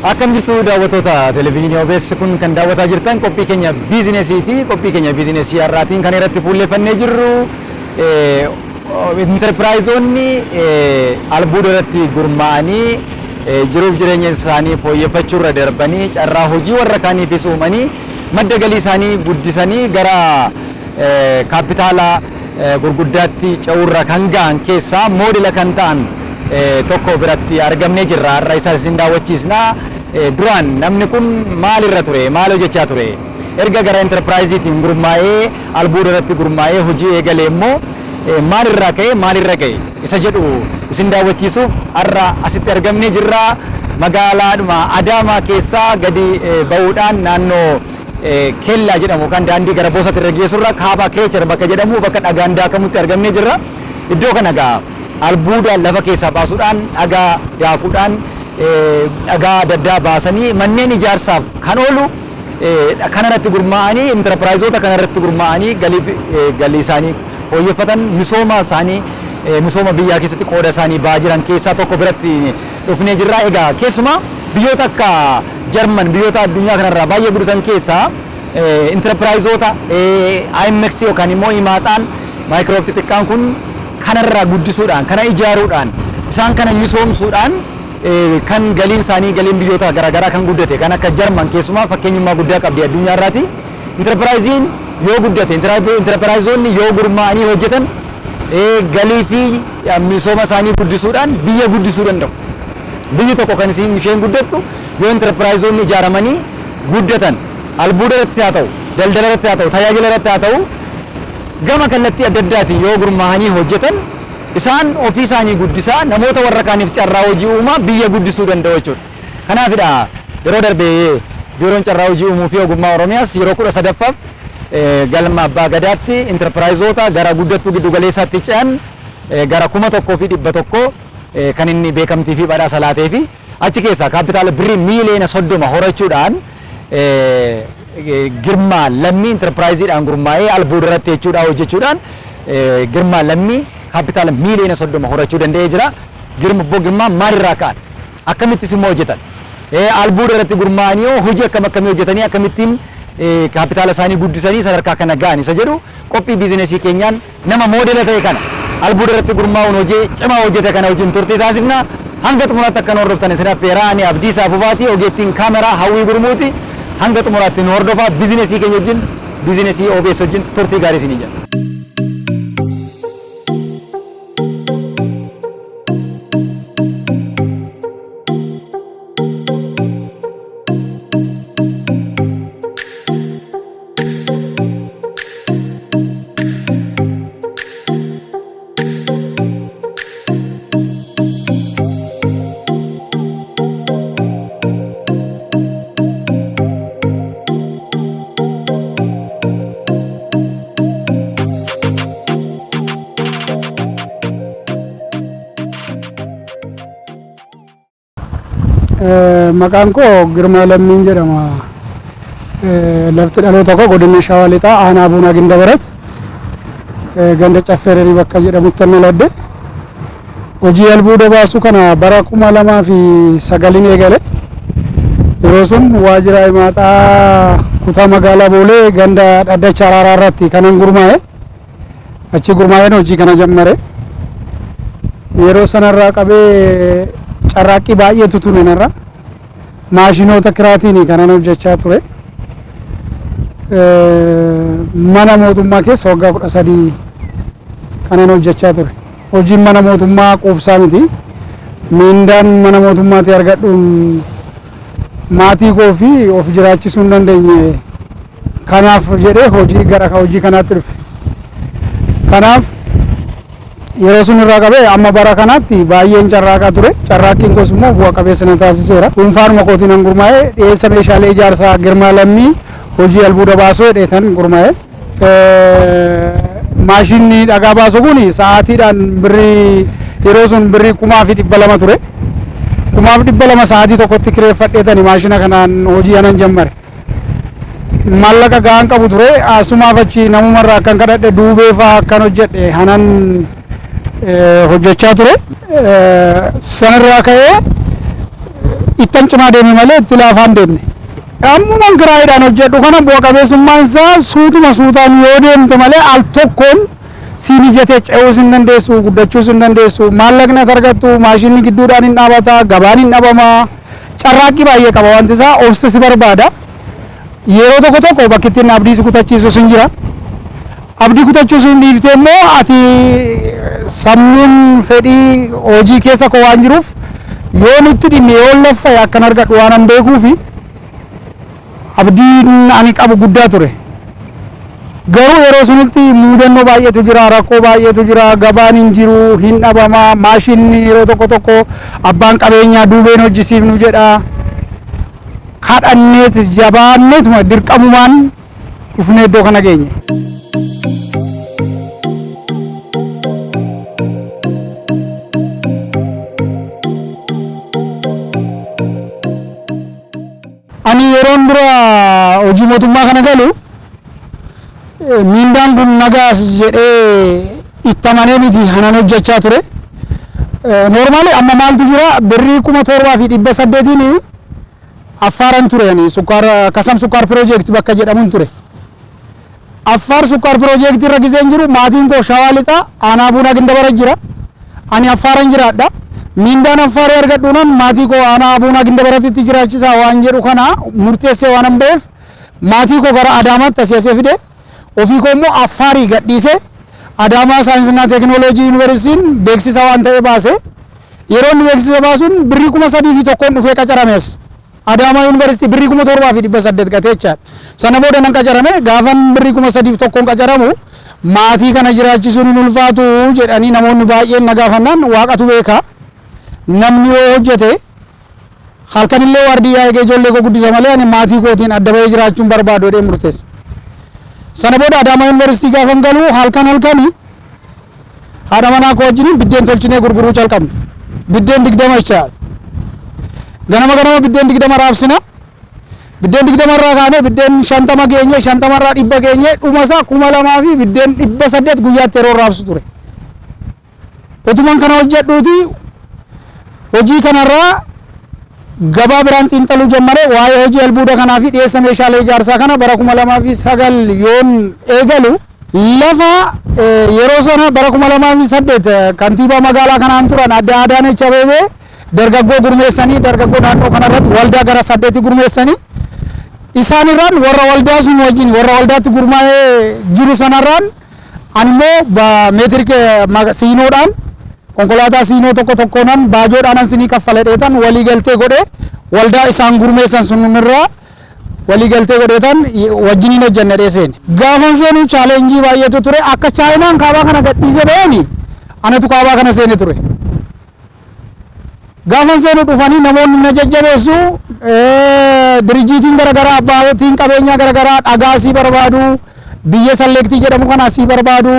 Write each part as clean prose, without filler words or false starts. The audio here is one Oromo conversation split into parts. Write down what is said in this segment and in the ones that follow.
Akkam jirtu daawwattoota televezyiinii OBS? Kun kan daawwataa jirtan qophii keenya biizinesiiti. Qophii keenya biizinesii har'aatiin kan irratti fuulleffannee jirru intarpiraayizoonni albuuda irratti gurmaa'anii jiruuf jireenya isaanii fooyyeffachuu irra darbanii carraa hojii warra kaaniifis uumanii madda galii isaanii guddisanii gara kaapitaala gurguddaatti ce'uurra kan ga'an keessaa moodela kan ta'an tokko biratti argamnee jirra. Har'a isa isin daawwachiisna. Duraan namni kun maalirra ture? Maal hojjechaa ture? Erga gara intarpiraayiziitiin gurmaa'ee albuuda irratti gurmaa'ee hojii eegalee immoo maalirraa ka'e, maalirra ga'e isa jedhu isin daawwachiisuuf har'a asitti argamnee jirra. Magaalaadhuma Adaamaa keessaa gadi ba'uudhaan naannoo Kellaa jedhamu kan daandii gara Boosatti irra geessurra Kaabaa Kireechar bakka jedhamu, bakka dhagaan daakamutti argamnee jirra. Iddoo kana egaa albuuda lafa keessaa baasuudhaan, dhagaa daakuudhaan, dhagaa adda addaa baasanii manneen ijaarsaaf kan oolu kanarratti gurmaa'anii, intarpiraayizoota kanarratti gurmaa'anii galii isaanii fooyyeffatan, misooma isaanii, misooma biyyaa keessatti qooda isaanii ba'aa jiran keessaa tokko biratti dhufnee jirra. Egaa keessumaa biyyoota akka Jarman, biyyoota addunyaa kanarraa baay'ee guddatan keessaa intarpiraayizoota IMX yookaan immoo himaaxaan maayikiroof xixiqqaan kun kanarraa guddisuudhaan, kana ijaaruudhaan, isaan kana misoomsuudhaan kan galiin isaanii, galiin biyyoota garaagaraa kan guddate kan akka Jarman keessumaa fakkeenyummaa guddaa qabdi addunyaa irraati. Intarpiraayiziin yoo guddate, intarpiraayizoonni yoo gurmaa'anii hojjetan, galii fi misooma isaanii guddisuudhaan biyya guddisuu danda'u. Biyyi tokko kan isheen guddattu yoo intarpiraayizoonni ijaaramanii guddatan, albuuda irratti haa ta'u, daldala irratti haa ta'u, tajaajila irratti haa ta'u, gama kallattii adda addaatiin yoo gurmaa'anii hojjetan, isaan ofii isaanii guddisaa namoota warra kaaniif carraa hojii uumaa biyya guddisuu danda'u jechuudha. Kanaafidha yeroo darbe Biiroon Carraa Hojii Uumuu fi Ogummaa Oromiyaas yeroo 13ffaaf galma Abbaa Gadaatti intarpiraayizoota gara guddattuu giddu galeessaatti ce'an gara 1100 kan inni beekamtii fi badhaasa laatee fi achi keessaa kaapitaala birrii miiliyoona 30 horachuudhaan Girmaa Lammii intarpiraayiziidhaan gurmaa'ee albuuda irratti jechuudha hojjechuudhaan Girmaa Lammii kaapitaala miiliyoona 30 horachuu danda'ee jira. Girma, obbo Girmaa maalirraa ka'an? Akkamittis immoo hojjetan? Albuuda irratti gurmaa'anii hoo hojii akkam akkamii hojjetanii akkamittiin kaapitaala isaanii guddisanii sadarkaa kana ga'an isa jedhu qophii biizinesii keenyaan nama moodela ta'e kana albuuda irratti gurmaa'uun hojii cimaa hojjete kana wajjin turtii taasifna. Hanga xumuraatti akka nu hordoftan isin affeeraa. Ani Abdiisaa Fufaati, ogeettiin kaameraa Hawwii Gurmuuti. Hanga xumuraatti nu hordofaa, biizinesii keenya wajjin, biizinesii OBS wajjin turtii gaarii isinii jenna. Maqaan koo Girmaa Lammiin jedhama. Lafti dhaloota koo godina Shawaa Lixaa, aanaa Buunaa Gindabarat, ganda Caffeererii bakka jedhamutti dhaladhe. Hojii albuuda baasuu kana bara 2009n eegale. Yeroo sun waajjira himaaxaa kutaa magaalaa Boolee ganda Dhaddacha Araaraa irratti kanan gurmaa'e. Achi gurmaa'een hojii kana jammare. Yeroo sanarraa qabee carraaqqii baay'eetu ture narra. Maashinoota kiraatiin kanan hojjechaa ture. Mana mootummaa keessa waggaa 13 kanan hojjechaa ture. Hojiin mana mootummaa quubsaa miti. Miindaan mana mootummaatii argadhuun maatii koo fi of jiraachisuu hin dandeenye. Kanaaf jedhee hojii gara hojii kanaatti dhufe. Kanaaf yeroo sun irraa qabee amma bara kanaatti baay'een carraaqaa ture. Carraaqqiin koos immoo bu'a qabeessa na taasiseera. Dhuunfaanuma kootiin an gurmaa'ee dhiyeessa meeshaalee ijaarsaa Girmaa Lammii hojii albuuda baasuu jedheetan gurmaa'e. Maashinni dhagaa baasu kun sa'aatiidhaan birrii yeroo sun birrii 2,200 ture. 2,200 sa'aatii tokkotti kireeffadheetani maashina kanaan hojii anan jammare. Maallaqa gahaan qabu ture, asumaaf achi namumarraa akkan kadhadhe, duubee fa'aa akkan hojjedhe hanan hojjechaa ture. Sanarraa ka'ee Ittan cimaa deeme malee itti laafaa hin deemne. Ammuman kiraayiidhaan hojjedhu kana bu'a qabeessummaan isaa suutuma suutaan yoo deemte malee al tokkoon sii mijatee ce'uus hin dandeessu, guddachuus hin dandeessu. Maallaqni ati argattu maashinni gidduudhaan hin dhaabata, gabaan hin dhabama. Carraaqqii baay'ee qaba wanti isaa obsa si barbaada. Yeroo tokko tokko bakki ittiin abdii si kutachiisus hin jira. Abdii kutachuu sun dhiiftee immoo ati sammuun fedhii hojii keessa koo waan jiruuf yoo nutti dhimme yoo laffa'e akkan argadhu waan an beekuufi abdiin ani qabu guddaa ture. Garuu yeroo sunitti muudannoo baay'eetu jira, rakkoo baay'eetu jira, gabaan hin jiru, hin dhabama, maashinni yeroo tokko tokko abbaan qabeenyaa duubeen hojjisiifnu jedha. Kadhanneetis jabaanneetuma dirqamumaan dhufnee iddoo kana geenye. Ani yeroon dura hojii mootummaa kana galu miindaan kun nagaas jedhee itti amanee miti hanan hojjechaa ture. Normally amma maaltu jira birrii 7,800n Affaaran ture ani sukkaara Kasam sukkaar piroojeekti bakka jedhamun ture. Affaar sukkaar piroojeektii irra gizeen jiru maatiin koo Shawaa Lixaa aanaa Abuunaa Gindabara jira. Ani Affaaran jiraadha. Miindaan Affaarii argadhuunan maatii koo aanaa Abuunaa Gindabaratitti jiraachisaa waan jedhu kana murteessee waan ba'eef maatii koo gara Adaamaatti asii asee fide. Ofii koo immoo Affaarii gadhiisee Adaamaa Saayinsii Teekinooloojii Yuunivarsiitiin beeksisa waan ta'e baase. Yeroo inni beeksisa baasuun birrii 3,001n dhufee qacarame as. Adaamaa Yuunivarsiitii birrii 7,800 gatee jechaadha. Sana booda nan qacarame gaafan birrii 3,001n qacaramu maatii kana jiraachisuun hin ulfaatu jedhanii namoonni baay'een na gaafannaan waaqatu beeka. Namni yoo hojjete halkanillee waardiyyaa eegee ijoollee koo guddisa malee ani maatii kootiin adda bahee jiraachuun barbaadu jedhee murteesse. Sana booda Adaamaa Yuunivarsiitii gaafan galu halkan halkanii haadha manaa koo wajjiniin biddeen tolchinee gurguruu calqabne. Biddeen 20 jechaadha. Ganama ganama biddeen 20 raabsina. Biddeen 20 irraa kaanee biddeen 50 geenye, 50 irraa 100 geenye, dhuma isaa 2,000 fi biddeen 800 guyyaatti yeroo raabsu ture. Otuman kana hojjedhuuti hojii kanarraa gabaa biraan xiinxaluu jammare waa'ee hojii albuuda kanaa fi dhiyeessa meeshaalee ijaarsaa kana bara 2009 yoon eegalu lafa yeroo sana bara 2008 kantiibaa magaalaa kanaan turan adde Adaanech Abeebee dargaggoo gurmeessanii dargaggoo naannoo kanarratti waldaa gara 8 gurmeessanii isaan irraan warra waldaa sun wajjin warra waldaatti gurmaa'ee jiru sanarraan ani immoo meetirik siinoodhaan konkolaataa siinoo tokko tokkoonan baajoodhaan sinii kaffaladheetan walii galtee godhee waldaa isaan gurmeessan sun irraa walii galtee godheetan wajjiniin hojjanne dheeseen. Gaafan seenu challenge baay'eetu ture akka Chaayinaan kaabaa kana gadhiise ba'eeni anatu kaabaa kana seene ture. Gaafan seenu dhufanii namoonni na jajjabeessu dirijiitiin garaagaraa abbootiin qabeenyaa garaagaraa dhagaa sii barbaadu biyya salleektii jedhamu kana sii barbaadu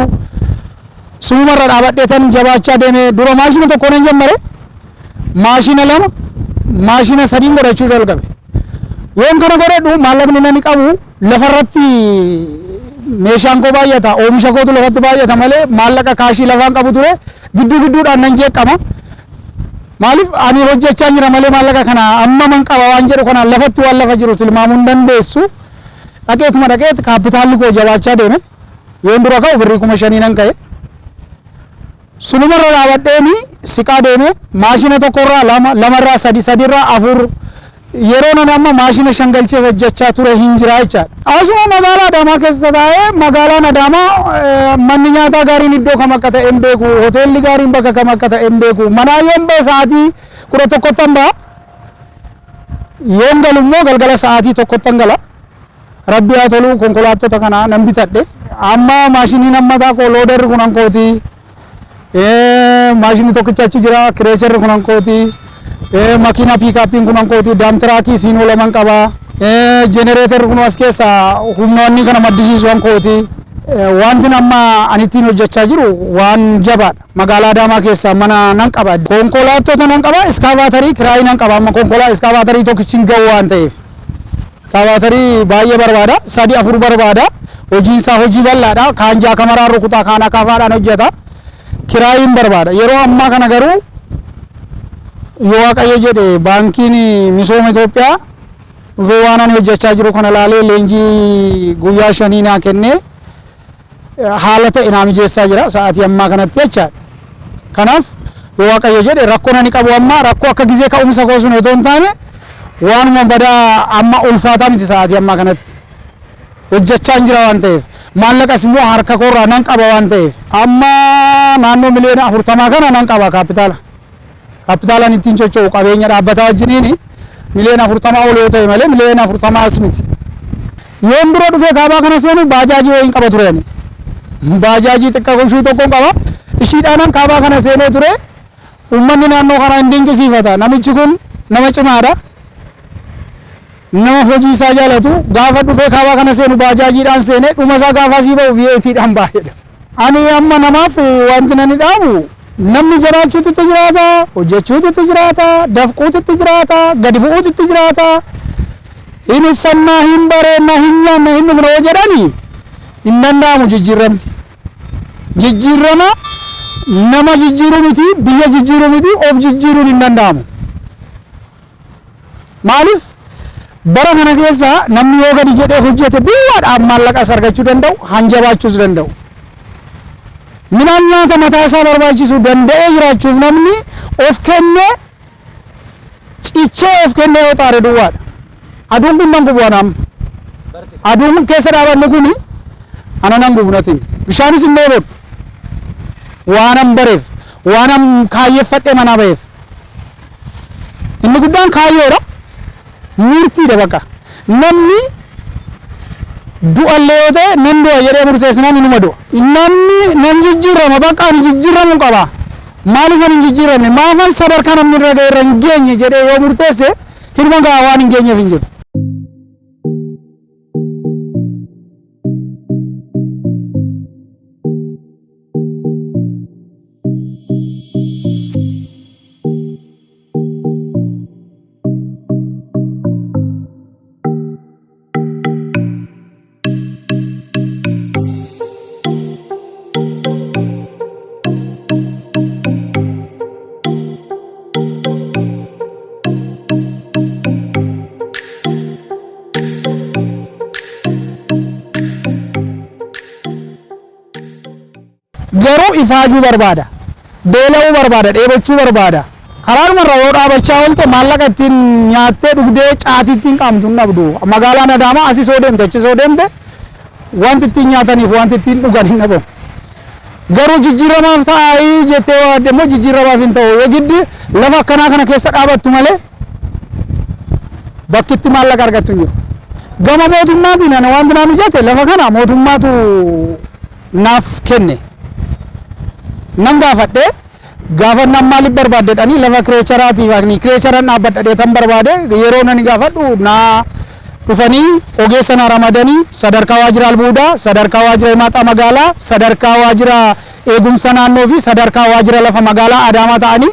suumarra dhaabadheetan jabaachaa deeme dura maashina tokkoon hin jammare maashina lama maashina sadiin godhachuu jalqabe. Yoon kana godhadhu maallaqni nani qabu lafarratti meeshaan koo baay'ata oomisha kootu lafatti baay'ata malee maallaqa kaashii lafaan qabu ture gidduu gidduudhaan nan jeeqama. Maaliif ani hojjechaa jira malee maallaqa kana amma man qaba waan jedhu kana lafatti waan lafa jiru tilmaamuu hin dandeessu. Dhaqeetuma dhaqeet kaapitaalli koo jabaachaa deeme. Yoon dura ka'u birrii 5,000 nan ka'e. Sunumarra dhaabadheeni siqaa deeme maashina tokkorraa lama lamarraa sadi sadirraa afur yeroo nan amma maashina shan galchee hojjechaa ture hin jira jechaadha. Asuma magaalaa Adaamaa keessa taa'ee magaalaan Adaamaa manni nyaataa gaariin iddoo kam akka ta'e hin beeku hoteelli gaariin bakka kam akka ta'e hin beeku manaa yoon ba'e sa'aatii 11ttan ba'a yoon galu immoo galgala sa'aatii 1ttan gala. Rabbi haa toluu konkolaattota kana nan bitadhe. Amma maashiniin ammataa koo loodarri kun hankooti. Maashinni tokkicha achi jira kireecharri kun hankooti. Makiina piikaappiin kun hankooti. Daamtiraakii siinoo laman qaba. Jenereetarri kun as keessa humnoonni kana maddisiisu hankooti. Wanti amma ani ittiin hojjechaa jiru waan jabaadha. Magaalaa Adaamaa keessa mana nan qaba. Konkolaattota nan qaba. Iskaavaatarii kiraayii nan qaba. Amma konkolaa iskaavaatarii tokkichi hin ga'u waan ta'eef. Iskaavaatarii baay'ee barbaada. 3 4 barbaada. Hojiin isaa hojii bal'aadha. Kaan jaakamaraan rukutaa, kaan akaafaadhaan hojjeta. Kiraayiin barbaada. Yeroo ammaa kana garuu Yoo Waaqayyo jedhe, baankiin misooma Itoophiyaa dhufee waan ani hojjechaa jiru kana laalee leenjii guyyaa 5 naa kennee haala ta'e naa mijeessaa jira sa'aatii ammaa kanatti jechaadha. Kanaaf yoo Waaqayyo jedhe, rakkoon ani qabu amma rakkoo akka gizee ka'umsa koo sun otoo hin taane, waanuma badaa amma ulfaataa miti. Sa'aatii ammaa kanatti hojjechaa hin jira waan ta'eef, maallaqas immoo harka koorraa nan qaba waan ta'eef, amma naannoo miliyoona 40 kana nan qaba. Kaapitaala kaapitaalaan ittiin socho'u qabeenya dhaabbataa wajjiniin miliyoona 40 ol yoo ta'e malee miliyoona 40s miti. Yoon dura dhufee kaabaa kana seenu baajaajii wayiin qaba ture ani. Baajaajii xiqqaa goshuu tokkoon qaba. Ishiidhaanan kaabaa kana seenee ture. Uummanni naannoo kanaa hin dinqisiifata. Namichi kun nama cimaadha. Nama hojii isaa jaalatu, gaafa dhufee kaabaa kana seenu baajaajiidhaan seenee, dhuma isaa gaafa asii ba'u V8dhaan baay'eedha. Ani amma namaaf wanti nani dhaabu, namni jiraachuutu itti jiraata, hojjechuutu itti jiraata, dafquutu itti jiraata, gadi bu'uutu itti jiraata. Hin uffannaa, hin bareennaa, hin nyaanna, hin dhugna yoo jedhani hin danda'amu jijjiiramni. Jijjiirama nama jijjiiruu miti, biyya jijjiiruu miti, of jijjiiruun hin danda'amu. Maaliif, bara kana keessa namni yoo gadi jedhee hojjete duwwaadhaan maallaqas argachuu danda'u, hanjabaachuus danda'u. Midhaan nyaata mataa isaa barbaachisu danda'ee jiraachuuf namni of kennee, cichee of kennee yoo xaare duwwaadha. Aduun kun nan gubu anaam. Aduun keessa dhaabannu kuni ana nan gubu natiin. Bishaanis hin dheebodhu. Waanan bareef, waanan kaayyeffadhee manaa baheef. Inni guddaan kaayyoodha. Murtiidha bakka. Namni du'allee yoo ta'e, nan du'a jedhee murteessinaan inuma du'a. Namni nan jijjiirama, bakka ani jijjiiramuu qaba. Maaliif ani hin jijjiiramne? Maafan sadarkaa namni irra ga'e irra hin geenye jedhee yoo murteesse, hinuma ga'a, waan hin geenyeef hin jiru. Garuu ifaajuu barbaada. Beela'uu barbaada, dheebochuu barbaada. Karaadhumarra yoo dhaabachaa oolte, maallaqa ittiin nyaattee dhugdee caatii ittiin qaamtu hin dhabdu. Magaalaan Adaamaa asis yoo deemte, achis yoo deemte, wanti ittiin nyaataniif wanti ittiin dhugan hin dhabamu. Garuu jijjiiramaaf ta'aa jettee yoo yaadde immoo, jijjiiramaaf hin ta'u. Yeegiddi lafa akkanaa kana keessa dhaabattu malee bakki itti maallaqa argattu hin jiru. Gama mootummaatiin ani wanti naa mijate, lafa kana mootummaatu naaf kenne. Nan gaafadhe, gaafannaan maaliif barbaadde jedhanii, lafa kireecharaatiif, ani kireecharan dhaabbadha tan barbaade. Yeroo nani gaafadhu naa dhufanii ogeessa na ramadanii, sadarkaa waajjira albuudaa, sadarkaa waajjira himaaxaa magaalaa, sadarkaa waajjira eegumsa naannoo fi sadarkaa waajjira lafa magaalaa Adaamaa ta'anii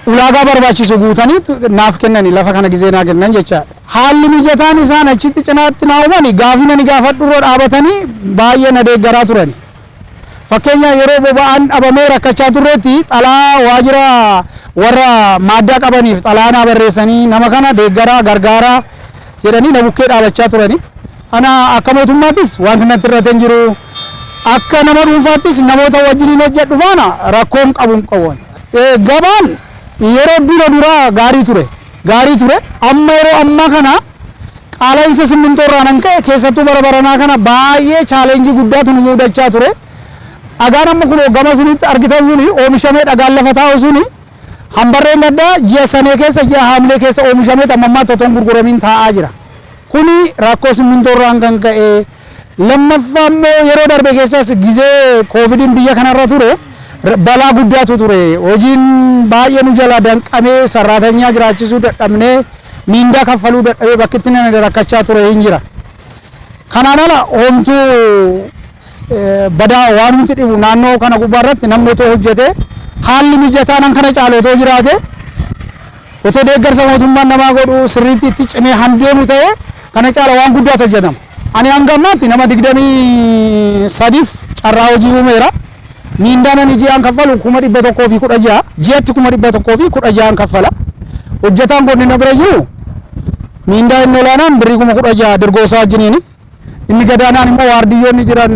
ulaagaa barbaachisu guutanii naaf kennani, lafa kana gizee naa kennan jechaadha. Haalli mijataan isaan achitti cinaatti naa uumani, gaafii nani gaafadhu irra dhaabatanii baay'ee na deeggaraa turani. Fakkeenya, yeroo boba'aan dhabamee rakkachaa turreetti, xalaa waajjira warra maaddaa qabaniif xalaa naa barreessanii, nama kana deeggaraa gargaaraa jedhanii na bukkee dhaabachaa turani. Ana akka mootummaattis wanti natti irratti hin jiru. Akka nama dhuunfaattis namoota wajjiniin hojjedhu faana rakkoon qabu hin qabu. Gabaan yeroo dura duraa gaarii ture. Gaarii ture. Amma yeroo ammaa kana qaala'insa simmintoo irraa nan ka'e, keessattuu bara baranaa kana baay'ee challenge guddaatu nu mudachaa ture. Dhagaan amma kun gama sunitti argitan suni oomishamee, dhagaan lafa taa'u suni, hambarreen gaddaa ji'a sanee keessa, ji'a haamlee keessa oomishamee amma ammaatti otoo hin gurguramiin taa'aa jira. Kuni rakkoo simmintoo irraan kan ka'e. Lammaffaa immoo yeroo darbe keessas gizee koovidiin biyya kanarra ture balaa guddaatu ture. Hojiin baay'ee nu jala danqamee, sarraatanyaa jiraachisuu dadhabnee, miindaa kaffaluu dadhabee bakki itti nani rakkachaa ture hin jira. Kanaan ala homtuu badaa waan nuti dhibu, naannoo kana gubbaa irratti namni otoo hojjete, haalli mijataa nan kana caalu otoo jiraate, otoo deeggarsa mootummaan namaa godhu sirriitti itti cimee handeemu ta'e, kana caala waan guddaatu hojjetama. Ani hanga ammaatti nama 23f carraa hojii uumeera. Miindaan ani ji'aan kaffalu 116,000, ji'atti 116,000 kaffala. Hojjetaan godina bira jiru miindaa inni olaanaan birrii 16,000 dirgoo isaa wajjiniini. Inni gadaanaan immoo waardiyyoonni jiran,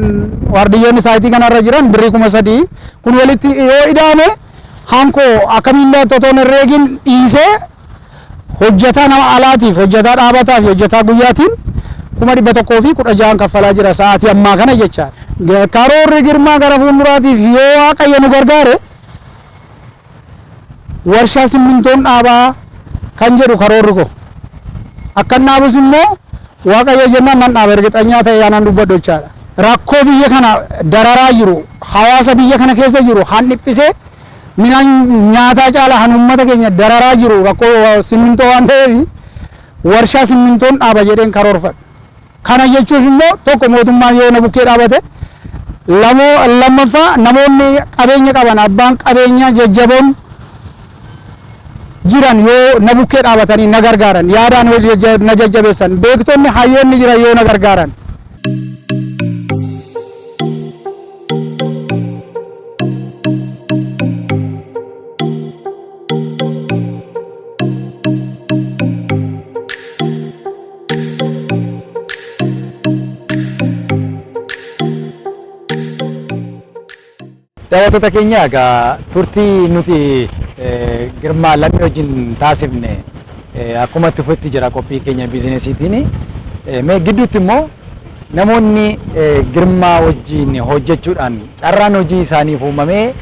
waardiyyoonni saayitii kanarra jiran birrii 3,000. Kun walitti yoo ida'ame hankoo akka miindaa otoo hin herreegin dhiisee hojjetaa nama alaatiif, hojjetaa dhaabataa fi hojjetaa guyyaatiin 116,000 kaffalaa jira sa'aatii ammaa kana jechaadha. Karoorri Girmaa gara fuulduraatiif yoo Waaqayyo nu gargaare warshaa simmintoon dhaabaa kan jedhu karoorri koo. Akkan dhaabus immoo Waaqayyo jennaan nan dhaaba, ergixanyaa ta'e aanan dubbadhu jechaadha. Rakkoo biyya kana dararaa jiru, hawaasa biyya kana keessa jiru han dhiphisee midhaan nyaataa caala han uummata keenya dararaa jiru rakkoo simmintoo waan ta'eef warshaa simmintoon dhaaba jedheen karoorfadha. Kana jechuuf immoo tokko mootummaan yoo na bukkee dhaabate, lamoo lammaffaa namoonni qabeenya qaban, abbaan qabeenyaa jajjaboon jiran yoo na bukkee dhaabatanii na gargaaran, yaadaan yoo na jajjabeessan, beektonni hayyoonni jiran yoo na gargaaran. Daawwattoota keenya, egaa turtii nuti Girmaa Lammii wajjin taasifne akkuma itti fufetti jira qophii keenya biizinesiitiin. Mee gidduutti immoo namoonni Girmaa wajjin hojjechuudhaan carraan hojii isaaniif uumamee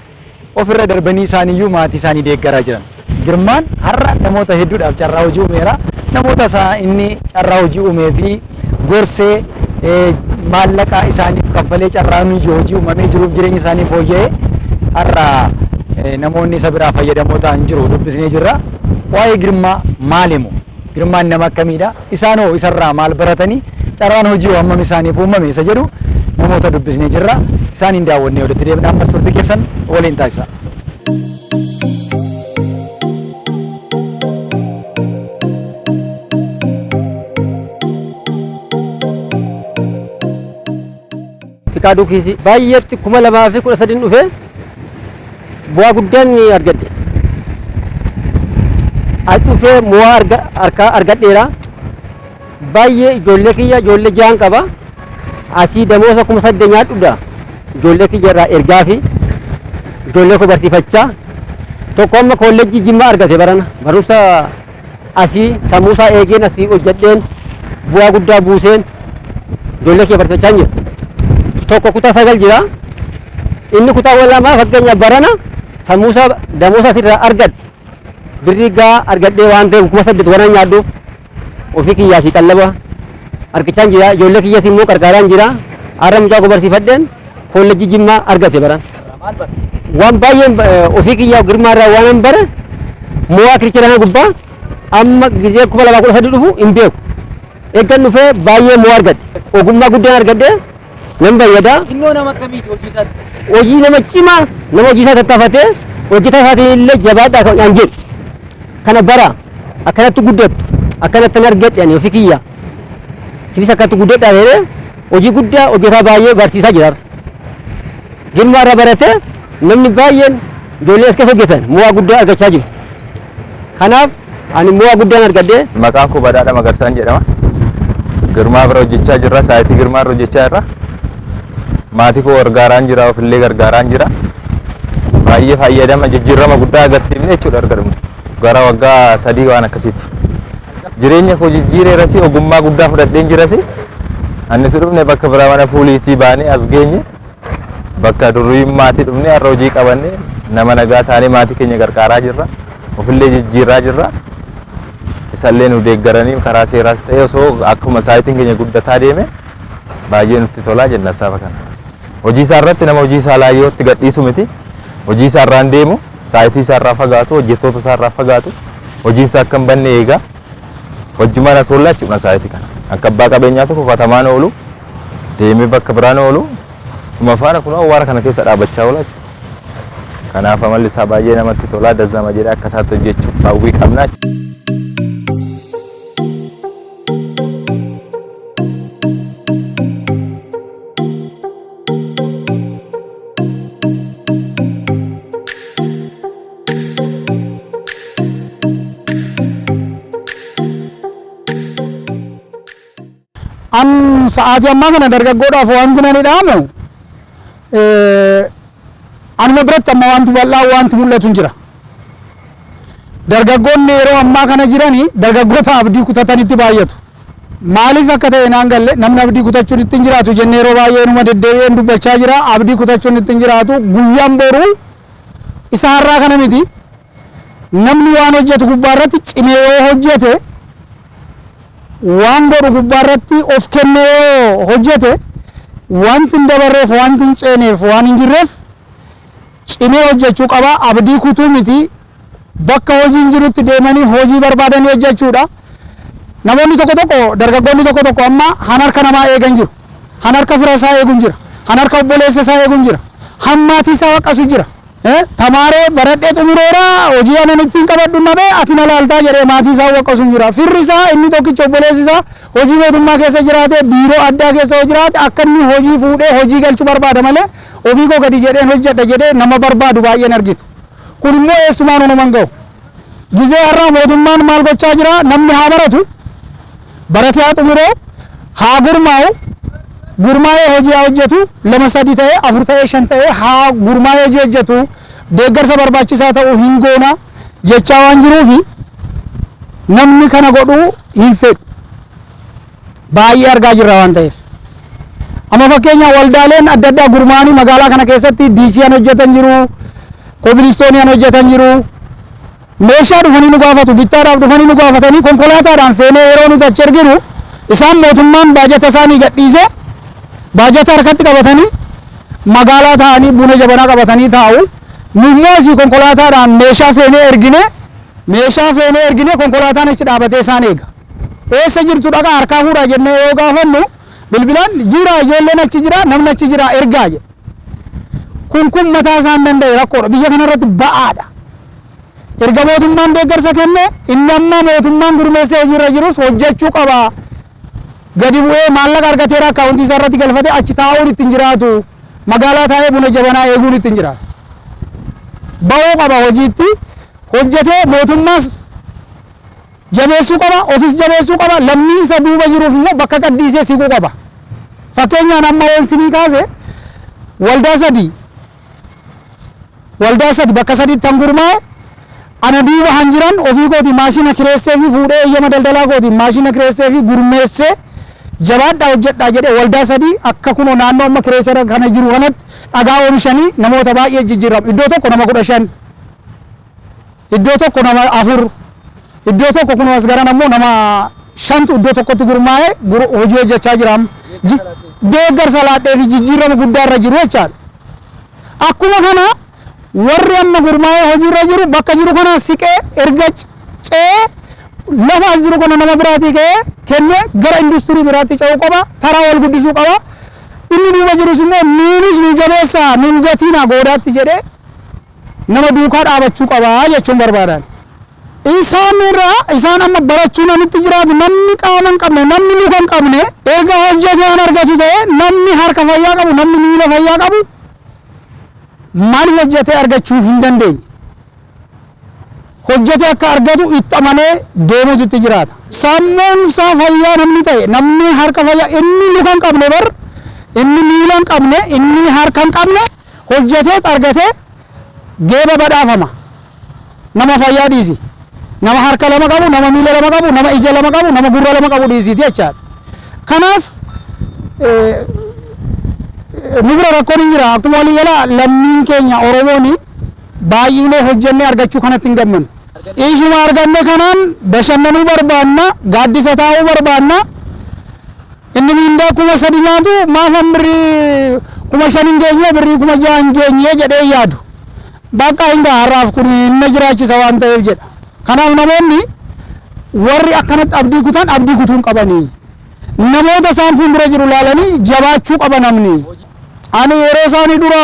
ofirra darbanii isaaniiyyuu maatii isaanii deeggaraa jiran. Girmaan har'a namoota hedduudhaaf carraa hojii uumeera. Namoota isaa inni carraa hojii uumee fi gorsee maallaqa isaaniif kaffalee carraan hojii uumamee jiruuf jireenya isaanii fooyya'ee har'a namoonni isa biraa fayyadamoo ta'an jiru dubbisnee jirra. Waa'ee Girmaa maal himu? Girmaan nama akkamiidha? Isaan hoo isarraa maal baratanii? Carraan hojii hammam isaaniif uumame isa jedhu namoota dubbisnee jirra. Isaan hin daawwannee walitti deemna. Ammas turtii keessan waliin taasisa. Fiqaaduu Kiisii baay'eetti 2013 dhufe, bu'aa guddaan ni argadhe. As dhufee bu'aa argadheera. Baay'ee ijoollee kiyya, ijoollee ja'an qaba. Asii damoosa 8,000 nyaadhudha. Ijoollee kiyya irraa ergaa fi ijoollee koo barsiifachaa. Tokko amma kolleejjii Jimmaa argate barana. Barumsa asii sammuusaa eegeen asii hojjedheen bu'aa guddaa buuseen ijoollee kiyya barsiifachaa jira. Tokko kutaa 9 jira. Inni kutaa lamaa fakkeenya barana sammuusaa damoosa asirraa argadhe. Birrii gaa argadhee waan ta'eef 8,000 waan nyaadhuuf ofii kiyyaa asii qallaba argachaa jira. Ijoollee kiyyas immoo qarqaaraan jira. Har'a mucaa koo barsiifadheen kolleejjii Jimmaa argate baran. Waan baay'een ofii kiyyaa Girmaa irraa waan bare mo'aa kirikira gubbaa amma gizee 2013 dhufu hin beeku. Eeggan dhufee baay'ee mo'aa argadhe. Ogummaa guddaan argadhe, nan fayyada. Innoo nama akkamiiti hojii isaatti? Hojii nama cimaa, nama hojii isaa tattaafatee hojjetaa isaatiin illee jabaadhaa kan jedhu. Kana bara akkanatti guddattu, akkanatti hin argadhe ani ofii kiyya. Sinis akkatti guddadhaa jedhee hojii guddaa hojjetaa baay'ee barsiisaa jira. Girmaa irraa baratee namni baay'een ijoollee as keessa hojjetan mo'aa guddaa argachaa jiru. Kanaaf ani mo'aa guddaan argadhee. Maqaan koo Badhaadha Magarsaan jedhama. Girmaa bira hojjechaa jirra. Saayitii Girmaa irra hojjechaa jirra. Maatii koo gargaaraan jira, ofillee gargaaraan jira. Baay'ee fayyadama, jijjiirama guddaa agarsiifne jechuudha erga dhumne. Gara waggaa 3 waan akkasiiti. Jireenya koo jijjiireerasi, ogummaa guddaa fudhadheen jirasi. Ani dhufne bakka biraa mana puuliitii baanee as geenye. Bakka durriyyummaatii dhufne har'a hojii qabanne nama nagaa taanee maatii keenya gargaaraa jirra. Ofillee jijjiirraa jirra. Isallee nu deeggaranii karaa seeraas ta'e osoo akkuma saayitiin keenya guddataa deeme baay'ee nutti tolaa jenna saba kana. Hojii isaa irratti nama hojii isaa laayyootti gadhiisu miti. Hojii isaa irraan deemu, saayitii isaa irraa fagaatu, hojjettoota isaa irraa fagaatu, hojii isaa akka hin banne eega. Hojjumaan as oollaa jechuudha saayitii kana. Akka abbaa qabeenyaa tokko katamaan oolu, deemee bakka biraan oolu, kuma faana kun awwaara kana keessa dhaabachaa oola jechuudha. Kanaaf amalli isaa baay'ee namatti tolaa, dazzama jedhee akka isaatti hojjechuuf hawwii qabna. An sa'aatii ammaa kana dargaggoodhaaf wanti nani dhaamu, anuma biratti amma wanti bal'aa wanti mul'atu hin jira. Dargaggoonni yeroo ammaa kana jirani dargaggoota abdii kutatanitti baay'atu. Maaliif akka ta'e naan galle. Namni abdii kutachuun itti hin jiraatu jennee yeroo baay'ee numa deddeebi'een dubbachaa jira. Abdii kutachuun itti hin jiraatu. Guyyaan boruu isa har'aa kana miti. Namni waan hojjetu gubbaa irratti cimee yoo hojjete, waan godhu gubbaa irratti of kennee yoo hojjete, wanti hin dabarreef, wanti hin ceeneef waan hin jirreef cimee hojjechuu qaba. Abdii kutuu miti. Bakka hojiin jirutti deemanii hojii barbaadanii hojjechuudha. Namoonni tokko tokko, dargaggoonni tokko tokko amma han harka namaa eegan jiru. Han harka fira isaa eegun jira. Han harka obboleessa isaa eegun jira. Han maatii isaa waqqasu jira. Tamaaree baradhee xumureera, hojii anan ittiin qabadhu nabee, ati na laaltaa jedhee maatii isaa waqqasu jira. Firri isaa inni tokkicha, obboleessi isaa hojii mootummaa keessa jiraate, biiroo addaa keessa yoo jiraate, akka inni hojii fuudhee hojii galchuu barbaada malee ofii koo gadi jedheen hojjedha jedhee nama barbaadu baay'een argitu. Kun immoo eessumaan unuman ga'u. Gizee har'aa mootummaan maal gochaa jira? Namni haa baratu, baratee haa xumuroo, haa gurmaa'u, gurmaa'ee hojii haa hojjetu, lama sadi ta'ee, afur ta'ee, shan ta'ee haa gurmaa'ee hojii hojjetu, deeggarsa barbaachisaa ta'u hin goona jechaa waan jiruufi namni kana godhuu hin fedhu. Baay'ee argaa jirra waan ta'eef. Amma fakkeenya waldaaleen adda addaa gurmaa'anii magaalaa kana keessatti diisii hojjetan jiru, kobilistoonii hojjetan jiru. Meeshaa dhufanii nu gaafatu, bittaadhaaf dhufanii nu gaafatanii konkolaataadhaan feenee yeroo nuti achi erginu, isaan mootummaan baajata isaanii gadhiise, baajata harkatti qabatanii magaalaa taa'anii buna jabanaa qabatanii taa'u. Nu immoo asii konkolaataadhaan meeshaa feenee ergine, meeshaa feenee ergine, konkolaataan achi dhaabatee isaan eega. Eessa jirtu, dhaqaa harkaa fuudhaa jennee yoo gaafannu, bilbilaan jira, ijoolleen achi jira, namni achi jira, ergaa jedhu. Kun mataa isaan danda'e rakkoodha. Biyya kanarratti ba'aadha. Erga mootummaan deeggarsa kenne, inni amma mootummaan gurmeessee hojiirra jirus hojjechuu qaba. Gadi bu'ee maallaqa argateera akkaawuntii isaa irratti galfatee achi taa'uun ittiin jiraatu. Magaalaa taa'ee buna jabanaa eeguun ittiin jiraatu. Ba'uu qaba hojiitti, hojjetee mootummaas jabeessuu qaba, ofis jabeessuu qaba, lammii isa duuba jiruuf immoo bakka qaddiisee siquu qaba. Fakkeenyaan amma yoon sinii kaase, waldaa sadi bakka sadiitti han gurmaa'e, ana duuba han jiran ofii kooti maashina kireessee fi fuudhee, eeyyama daldalaa kootiin maashina kireessee fi gurmeessee, jabaadhaa hojjedhaa jedhee, waldaa sadii akka kunoo naannoo amma kireessara kana jiru kanatti dhagaa oomishanii namoota baay'ee jijjiiramu. Iddoo tokko nama 15, iddoo tokko nama afur, iddoo tokko kunoo as garan ammoo nama shantu iddoo tokkotti gurmaa'ee hojii hojjechaa jira. Deeggarsa laadhee fi jijjiirama guddaa irra jiru jechaadha. Akkuma kana warri amma gurmaa'ee hojiirra jiru bakka jiru kana siqee erga ce'ee, lafa as jiru kana nama biraatii ka'ee kennee gara industirii biraatti ce'uu qaba. Taraa wal guddisuu qaba. Inni duuba jirus immoo nuunis nu jabeessaa, nun gatiina goodaatti jedhee nama duukaa dhaabachuu qaba jechuun barbaadan. Isaan irraa isaan amma barachuu namitti jiraatu, namni qaama hin qabne, namni luka hin qabne erga hojjetee an argatu ta'e, namni harka fayyaa qabu, namni miila fayyaa qabu maaliif hojjetee argachuu hin dandeenye? Hojjetee akka argatu itti amanee deemuutu itti jiraata. Sammuun isaa fayyaa namni ta'e, namni harka fayyaa, inni luka hin qabne bar, inni miila hin qabne, inni harka hin qabne hojjetee argatee geeba badhaafama. Nama fayyaa dhiisi. Nama harka lama qabu, nama miila lama qabu, nama ija lama qabu, nama gurra lama qabu dhiisiiti jechaadha. Kanaaf nu bira rakkoon hin jira. Akkuma waliigala lammiin keenya Oromoon baay'inee hojjennee argachuu kanatti hin gammannu. Ishuma arganne kanaan bashannanuu barbaanna, gaaddisa taa'uu barbaanna. Inni miindaa 3000 nyaatu maafan birrii 5000 hin geenye, birrii 6000 hin geenye jedhee yaadu. Bakka hin ga'a, har'aaf kun inni jiraachisa waan ta'eef jedha. Kanaaf namoonni warri akkanatti abdii kutan abdii kutuu hin qabanii. Namoota isaan fuuldura jiru ilaalanii jabaachuu qaba namni. Ani yeroo isaanii dura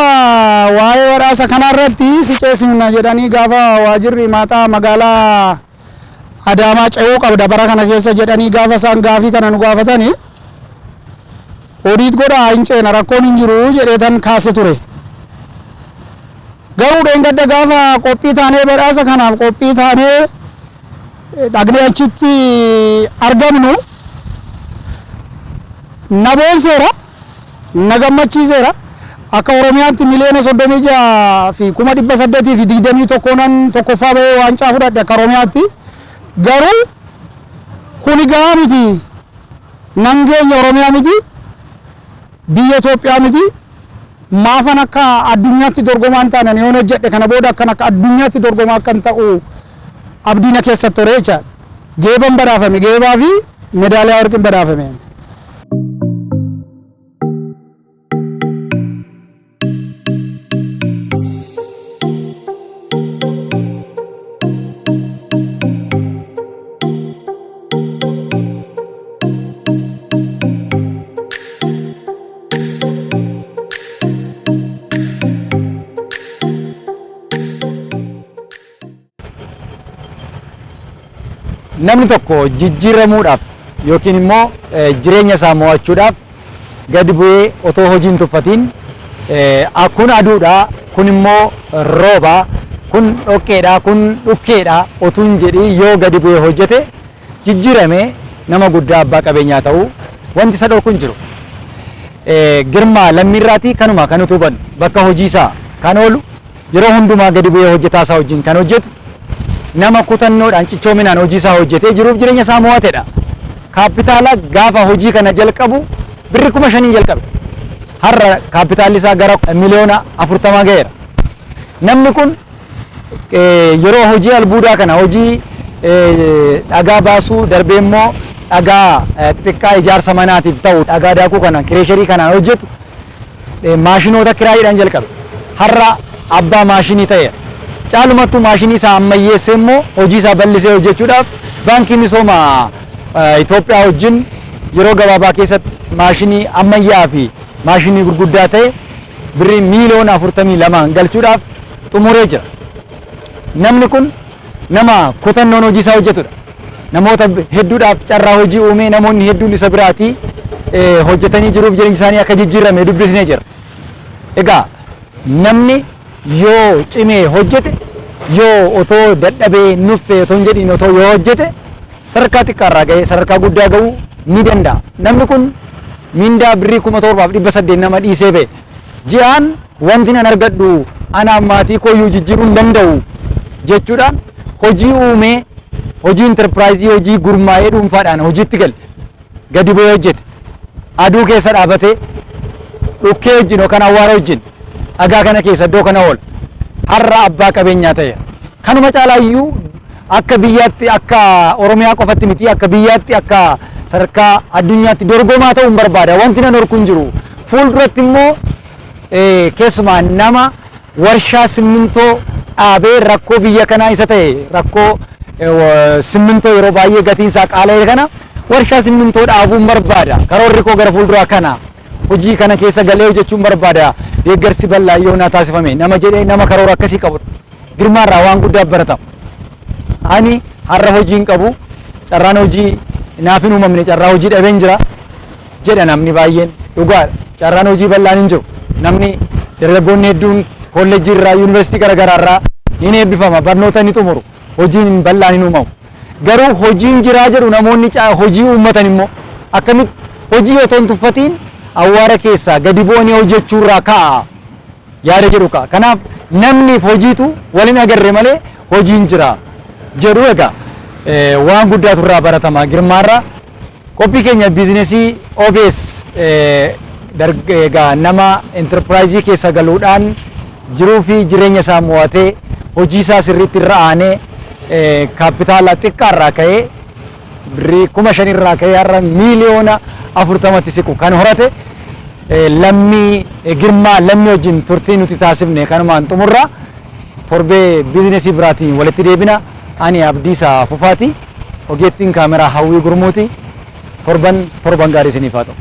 waa'ee badhaasa kanarratti si ceesifna jedhanii, gaafa waajirri maaxaa magaalaa Adaamaa ce'uu qabda bara kana keessa jedhanii, gaafa isaan gaafii kana nu gaafatanii, "Odiit godhaa, hin ceena, rakkoon hin jiru" jedhee tan kaase ture. Garuu dheengadda gaafa qophii taanee, badhaasa kanaaf qophii taanee dhaqnee achitti argamnu, Na boonseera, na gammachiiseera. Akka Oromiyaatti 36,821,000 tokkoffaa bahee waancaa fudhadhe akka Oromiyaatti. Garuu kuni gahaa miti. Nan geenya Oromiyaa miti. Biyya Itoophiyaa miti. Maafan akka addunyaatti dorgomaa hin taane yoon hojjedhe kana booda akkan akka addunyaatti dorgomaa akkan ta'u abdii na keessatti ture jechaadha. Geeban badhaafame, geebaa fi meedaaliyaa warqiin badhaafame. Namni tokko jijjiiramuudhaaf yookiin immoo jireenya isaa mo'achuudhaaf gadi bu'ee otoo hojii hin tuffatiin, kun aduudha, kun immoo rooba, kun dhoqqeedha, kun dhukkeedha otuu hin jedhiin yoo gadi bu'ee hojjete jijjiiramee nama guddaa abbaa qabeenyaa ta'uu wanti isa dhorku hin jiru. Girmaa Lammiirraatii kanuma kan nuti hubannu bakka hojii isaa kan oolu yeroo hundumaa gadi bu'ee hojjetaa isaa wajjin kan hojjetu nama kutannoodhaan cichoominaan hojii isaa hojjetee jiruuf jireenya isaa mo'atedha. Kaapitaala gaafa hojii kana jalqabu birri 5,000 jalqabe. Har'a kaapitaalli isaa gara 40,000,000 ga'eera. Namni kun yeroo hojii albuudaa kana hojii dhagaa baasuu darbee immoo dhagaa xixiqqaa ijaarsa manaatiif ta'u dhagaa daakuu kana kireesharii kanaan hojjetu maashinoota kiraayiidhaan jalqabe. Har'a abbaa maashinii ta'eera. Caalumattuu maashinii isaa ammayyeessee immoo hojii isaa bal'isee hojjechuudhaaf baankii misooma Itoophiyaa wajjin yeroo gabaabaa keessatti maashinii ammayyaa fi maashinii gurguddaa ta'e birrii 42,000,000 galchuudhaaf xumuree jira. Namni kun nama kutannoon hojii isaa hojjetudha. Namoota hedduudhaaf carraa hojii uumee namoonni hedduun isa biraatii hojjetanii jiruuf jireenya isaanii akka jijjiirame dubbisnee jira. Egaa namni yoo cimee hojjete, yoo otoo dadhabee nuffee otoo hin jedhiin otoo yoo hojjete sadarkaa xiqqaarraa ga'ee sadarkaa guddaa ga'uu ni danda'a. Namni kun mindaa birrii 7,800 nama dhiisee ba'e. Ji'aan wanti nan argadhu anaaf maatii kooyyuu jijjiiruu hin danda'u jechuudhaan hojii uumee hojii intarpiraayizii hojii gurmaa'ee dhuunfaadhaan hojiitti gale. Gadi bu'ee hojjete. Aduu keessa dhaabatee dhukkee wajjin yookaan awwaara wajjin dhagaa kana keessa iddoo kana oola. Har'a abbaa qabeenyaa ta'eera. Kanuma caalaayyuu akka biyyaatti akka Oromiyaa qofatti miti akka biyyaatti akka sadarkaa addunyaatti dorgomaa ta'uun barbaada. Wanti nan horku hin jiru. Fuulduratti immoo keessumaa nama warshaa simmintoo dhaabee rakkoo biyya kanaa isa ta'e rakkoo simmintoo yeroo baay'ee gatiin isaa qaala'e kana warshaa simmintoo dhaabuun barbaada. Karoorri koo gara fuulduraa kana. Hojii kana keessa galee hojjechuun barbaada. Deeggarsi bal'aa yoo naa taasifame nama jedhee nama karoora akkasii qabudha. Girmaarraa waan guddaa baratama. Ani har'a hojii hin qabu. Carraan hojii naaf hin uumamne, carraa hojii dhabeen jira jedha namni baay'een. Dhugaadha. Carraan hojii bal'aan hin jiru. Namni dargaggoonni hedduun kolleejjii irraa yuunivarsiitii garaagaraa irraa ni eebbifama, barnoota ni xumuru. Hojiin bal'aan hin uumamu. Garuu hojiin jiraa jedhu namoonni hojii uummatan immoo akkamitti hojii otoo hin tuffatiin awwaara keessaa gadi bu'anii hojjechuurraa ka'a yaada jedhu ka'a. Kanaaf namniif hojiitu waliin agarre malee hojiin jira jedhu. Egaa waan guddaatu irraa baratama Girmaarraa. Qophii keenya biizinesii OBS egaa nama intarpiraayizii keessa galuudhaan jiruu fi jireenya isaa mo'atee hojii isaa sirriitti irra aanee kaapitaala xiqqaarraa ka'ee birrii 5,000 irraa ka'ee har'a 40,000,000 siqu kan horate Lammii Girmaa Lammii wajjin turtii nuti taasifne kanumaan xumurra. Torbee biizinesii biraatiin walitti deebina. Ani Abdiisaa Fufaati. Ogeettiin kaameraa Hawwii Gurmuuti. Torban torban gaarii isiniif haa ta'u.